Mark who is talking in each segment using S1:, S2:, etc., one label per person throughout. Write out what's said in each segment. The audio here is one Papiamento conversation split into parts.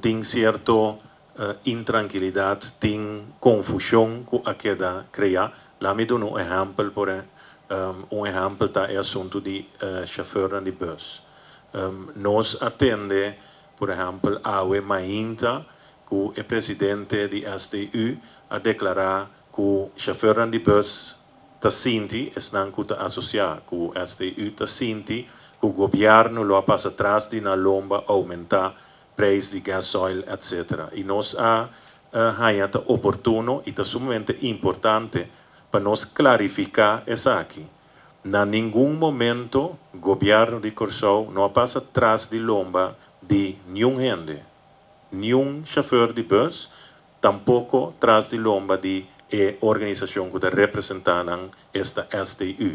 S1: Tin sierto intrankilidat, tin konfushon ku a keda kreá. Laga mi duna un ehèmpel, por un ehèmpel ta e asuntu di shofùr di bùs. Nos a tende, por ehèmpel, awe mainta ku e presidente di STU a deklará ku shofùr di bùs ta sinti, esnan ku ta asosiá ku STU ta sinti, ku gobièrnu lo a pasa tras di nan lomba oumentá preis di gasoil, etc. I nos a haña ta oportuno i ta sumamente importante pa nos klarifiká esaki. Na ningun momento gobièrnu di Kòrsou no a pasa tras di lomba di ningun hende, ningun shofùr di bùs, tampoko tras di lomba di e organisashon ku ta representá nan, esta STU.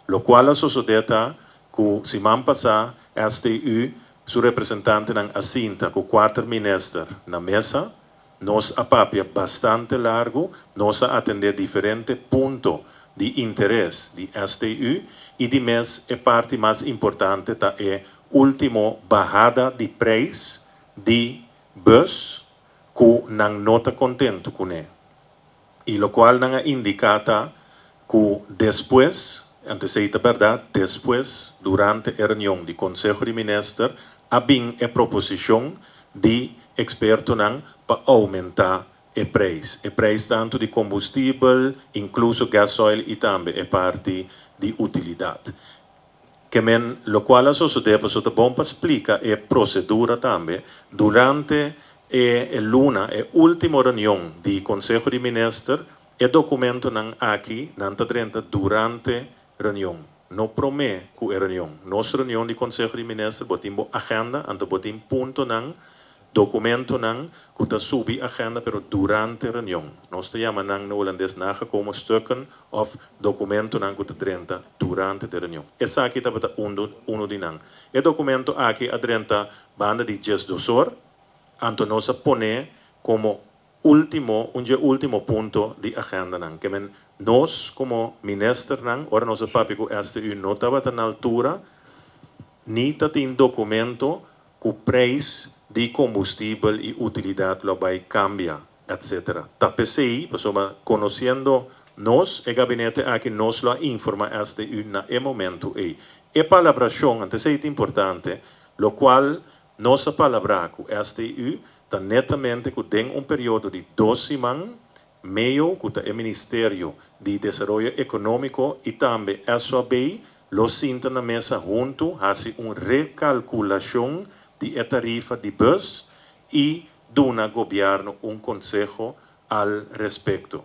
S1: Lokual a sosodé ta ku siman pasá STU su representantenan a sinta ku kuater minister na mesa, nos a papia bastante largu, nos a atendé diferente punto di interes di STU i di mes e parti mas importante ta e último bahada di preis di bùs ku nan no ta kontentu kuné. I lokual nan a indiká ta ku despues, anto esei ta bèrdat, despues, durante e reunion di Konseho di Minister, a bin e proposishon di ekspertonan pa oumentá e preis. E preis tantu di kombustibel, inkluso gasoil i tambe e parti di utilidat. Ke men, lokual a sosodé, pasobra ta bon pa splika e prosedura tambe, durante e luna, e último reunion di Konseho di Minister, e dokumentonan aki nan ta drenta durante reunion. No promé ku e reunion. Nos reunion di Konseho di Minister, bo tin bo agenda, anto bo tin puntonan, dokumentonan ku ta subi agenda, pero durante reunion. Nos ta yama nan na hulandes nagekomen stukken òf dokumentonan ku ta drenta durante e reunion. Esaki tabata un di nan. E dokumento aki a drenta banda di 12 or, anto nos a pone komo último, un último punto di agenda nan. Ke men nos komo ministernan, ora nos a papia ku STU no tabata na altura, ni tabatin dokumento ku preis di kombustibel i utilidat lo bai kambia, etc. Ta p'esei, pasobra konosiendo nos, e gabinete aki, nos lo a informá STU na e momento ei. E palabrashon, anto esei ta importante, lokual nos a palabrá ku STU, ta netamente ku den un periodo di 2 siman, MEO, ku ta e Ministerio di Desaroyo Ekonómiko i tambe SOB, lo sinta na mesa huntu, hasi un rekalkulashon di tarifa di bùs i duna gobièrnu un konseho al respekto.